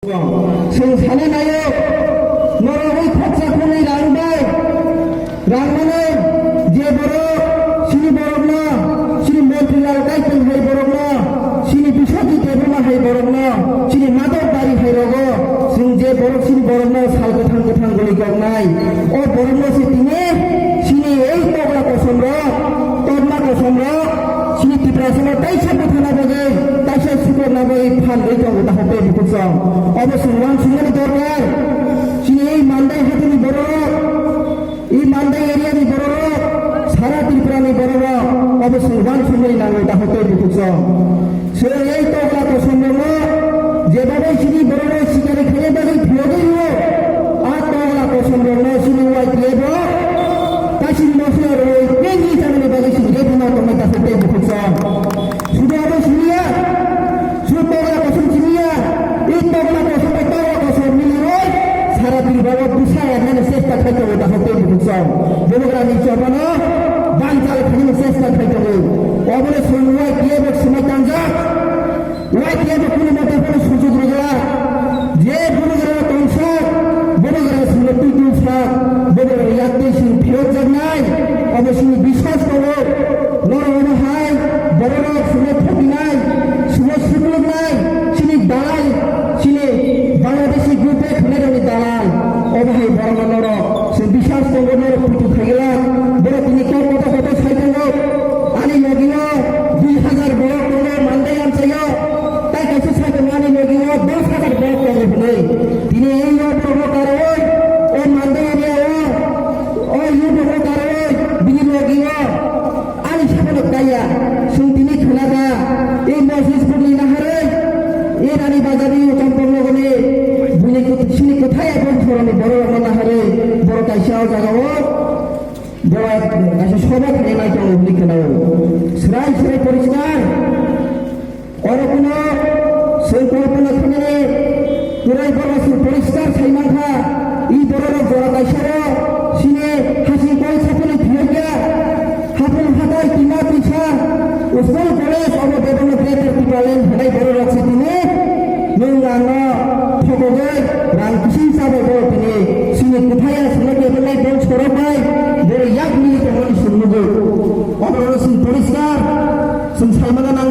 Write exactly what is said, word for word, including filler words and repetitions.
Chwng sanai naio, norok ui khoroksa khoroknwi rang bai, rang manwi je borok chini borokno, chini Montri Lal Kaitor hai borokno, chini Biswajit Debbarma hai borokno, chini Madhab Bari hai rogo, chwng je borok chini borokno sal kwthang kwthang guli koknai, o borokno se tini chini ei tokla kosom rok, tokla kosom rok, chini Tiprasano taisa buthana bagwi, taisa sukrokna bagwi phan rwi tongo, takhuk tei bukhuk chwng. Obo chwng uansukmani dorkar. Chini ei Mandai hathani bororok, ei Mandai area ni bororok, sara Tripura ni bororok, obo chwng uansukmani nango, takhuk tei bukhuk chwng. Chwng ei tokla kosom rokno, jeba bai chini bororok sikari khaina bagwi phiyogwi rwo, a tokla kosom rokno chini Y T F o kaising mosla rwi tei ni chanani bagwi chini rebuna tongnai, takhuk tei bukhuk chwng. Sudo abo siniya, sudo tokla kosom siniya, i tokla kosom bai tokla kosom mili roi, sara Tripura o bwsa ernani chesta khai tongo, takhuk tei bukhuk chwng. Bubagrani chobano banchal khainani chesta khai tongo. Obole chwng Y T F o swmai tangjak, Y T F o kunu mate phano sujuk rwgwla. Je bubagra tongsa, bubagra sino twi twi sa, bubagra yak twi sini phiyok jaknai, obo sini biswas tongo. Norok omo hai bororok sumo thopinai, sumo sukluknai, chini dalai, chini Bangladeshi group-o thangnairokni dalai. Omo hai borokno norok chwng biswas tongo, norok puitu khaigwlak. Borok tini kok kotor kotor sai tongo. Ani logi-o dui hajar borok tongo, Mandai amchaio. Tai kaisa sai tongo ani logi-o dos hajar borok tongo hwnwi. Tini ei o borokno karwi, o Mandai area-o, o youth-rokno karwi, bini logi-o. Ani sabono kaya, chwng tini khwnaga, ei Mosisborni naharwi, ei Rani Bazarni Champang nogoni, buini kut-, sini kwthai abo thoroni bororokno naharwi, borok kaisa o jagao, borok kaisa soba khainai tongo hwnwi khwnao. Srai srai poriskar. Oro kuno chwng kolpona khainani kwrwi borok chwng poriskar sai mankha. I bororok jora kaisao chini hasing kol saphano phiyokya. Haphung hathai tima twisa school college obo bebakno greater Tipraland hinai bororok se tini nwng ano thokogwi rang kising chabai borok tini chini kwthai aswkno kebelai bol sorok bai borok yak mili tongmani chwng nugwi. Obo oro chwng poriskar chwng sai mano.